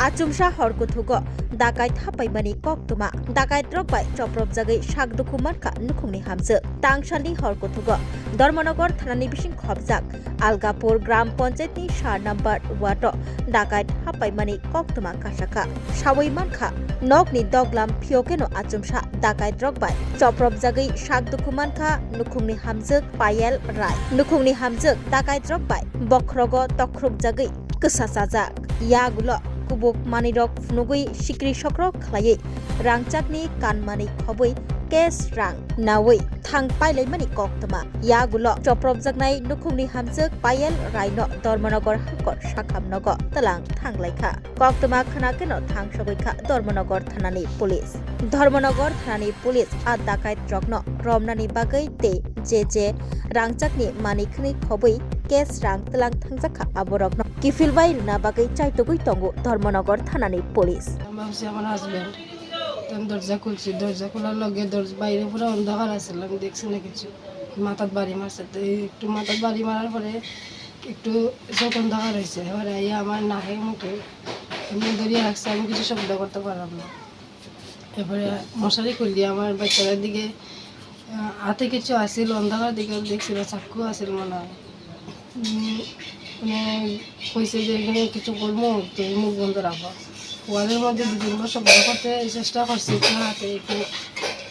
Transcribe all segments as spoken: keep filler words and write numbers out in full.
Achumsa hor kuthugo dakait hapaimani koktwma. Dakaitrok bai chopropjagwi sak dukhu mankha nukhungni hamjwk. Tangsalni hor kuthugo Dharmanagar thanani bising khopjak Algapur Gram Panchayatni sar number ward-o dakait hapaimani koktwma kasakha. Sawi mankha, nokni doglam phiyokeno achumsa dakaitrok bai chopropjagwi sak dukhu mankha nukhungni hamjwk Payel Rai. Nukhungni hamjwk dakaitrok bai bokhrogo tokhorokjagwi kwsa chajak. Yagulo kubuk manwirok phunugwi sikri sokro khlaiwi rangchakni kanmani khobwi cash rang nawi thang pailaimani koktwma. Yagulo chopropjaknai nukhungni hamjwk Payel Raino Dharmanagar hakor sakham nogo twlang thanglaikha. Koktwma khwnakeno thangsogwi kha Dharmanagar thanani police. Dharmanagar thanani police a dakaitrokno romnani bagwi tei je je rangchakni manwi khwnwi khobwi cash rang twlang thangjakha aborokno kiphilbai rwna bagwi chaitugwi tongo Dharmanagar thanani police. আমার হচ্ছে আমার হাজব্যান্ড। তো আমি দরজা খুলছি, দরজা খোলার লগে দরজা বাইরে পুরো অন্ধকার আছিল, আমি দেখছি না কিছু। মাথাত বাড়ি মারছে, তো এই একটু মাথাত বাড়ি মারার পরে একটু চোখ অন্ধকার হয়েছে। এবার আইয়া আমার নাকে মুখে এমনি ধরিয়ে রাখছে, আমি কিছু শব্দ করতে পারলাম না। এরপরে মশারি খুললি, আমার বাচ্চাদের দিকে, আহ, হাতে কিছু আছিল, অন্ধকার দিকে দেখছিল, চাক্কু আছিল মনে হয়। উম, মানে কইছে যে এখানে কিছু করবো, তুমি মুখ বন্ধ রাখো। ওয়ালের মধ্যে দু তিনবার শব্দ করতে চেষ্টা করছি, একটু হাতে একটু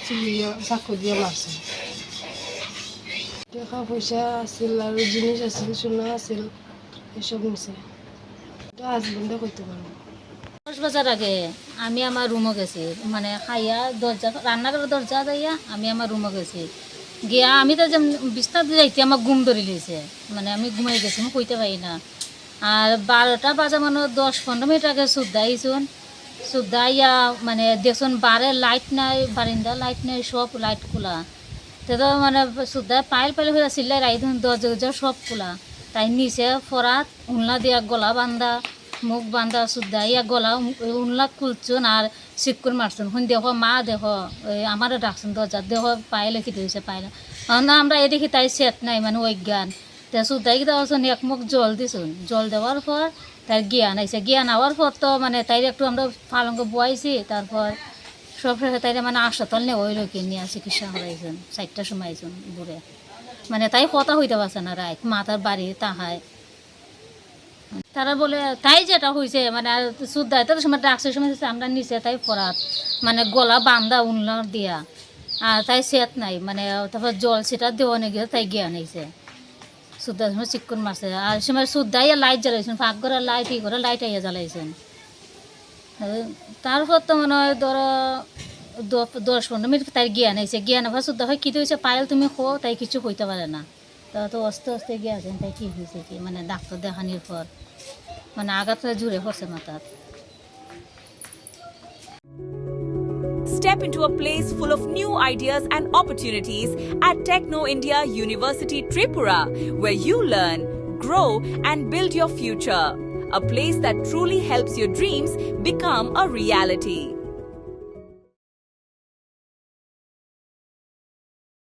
চুড়ি দিয়ে, চাক্কু দিয়ে মারছে। টাকা পয়সা আছিল, আরো জিনিস আছিল, সোনা আছিল, এসব নিছে। এটা হাজবেন্ডে করতে পারবো। দশ বাজার আগে আমি আমার রুমে গেছি, মানে খাইয়া দরজা, রান্নাঘরের দরজা যাইয়া আমি আমার রুমে গেছি। গিয়া আমি তো যে বিছনাত যাইতে আমার ঘুম ধরে লিয়েছে, মানে আমি ঘুমাই গেছি, আমি কইতে পারি না। আর বারোটা বাজা মানে দশ পনেরো মিনিট আগে সুদ্ধা আইছুন। সুদ্ধা আইয়া মানে দেখছুন বারে লাইট নাই, বারিন্দা লাইট নাই, সব লাইট খোলা। তে তো মানে সুদ্ধা পাইল পাইল হয়ে চিল্লাই রাইছুন, দরজা দরজা সব খোলা। তাই নিচে ফরাত উনলা দিয়া গলা বান্ধা, মুখ বান্ধা সুদ্ধা ইয়া গলা উন-, উনলা খুলছুন আর চিক্কুর মারছুন। হুন দেখো, মা দেখো, এই আমারে ডাকছুন দরজা, দেখো পায়েলে কি হয়েছে পায়েলে। আমরা, আমরা এদিকে তাই সেট নাই, মানে অজ্ঞান। তে সুদ্ধাই কিতা করছুন, এক মুখ জল দিছুন। জল দেওয়ার পর তার জ্ঞান আইছে। জ্ঞান আওয়ার পর তো মানে তাই একটু আমরা পালঙ্গ বয়াইছি, তারপর সব শেষে তাইরে মানে হাসপাতাল নেওয়া হইলো কি নিয়ে চিকিৎসা করাইছুন। চারটার সময় আইছুন ঘুরে। মানে তাই কথা হইতে পারছে না রাইত, মাথার বাড়ি তাহায়। তারা বলে, তাই যেটা হইছে, মানে, আর সুদ্ধায় তো সময় ডাকছে সময় হচ্ছে আমরা নিচে তাই ফরাত, মানে, গলা বান্ধা উল্লা দিয়া, আর তাই সেট নাই, মানে, তারপর জল সেটা দেওয়া নিয়ে গিয়ে তাই গিয়া নিয়েছে। সুদ্ধার সময় চিক্কুন মারছে, আর সময় সুদ্ধাই লাইট জ্বালাইছেন, পাকঘরে লাইট, ই করে লাইট আইয়া জ্বালাইছেন। তারপর তো মনে হয় ধরো দ-, দশ পনেরো মিনিট তাই গিয়া নিয়েছে, গিয়া নেওয়ার সুদ্ধা হয় কী হয়েছে, পায়েল তুমি খো, তাই কিছু হইতে পারে না। তারা তো আস্তে আস্তে গিয়া আছেন, তাই কি হয়েছে কি, মানে, ডাক্তার দেখানোর পর, মানে, আঘাত হয়ে জুড়ে পড়ছে মাথাত। Step into a place full of new ideas and opportunities at Techno India University Tripura, where you learn, grow, and build your future. A place that truly helps your dreams become a reality.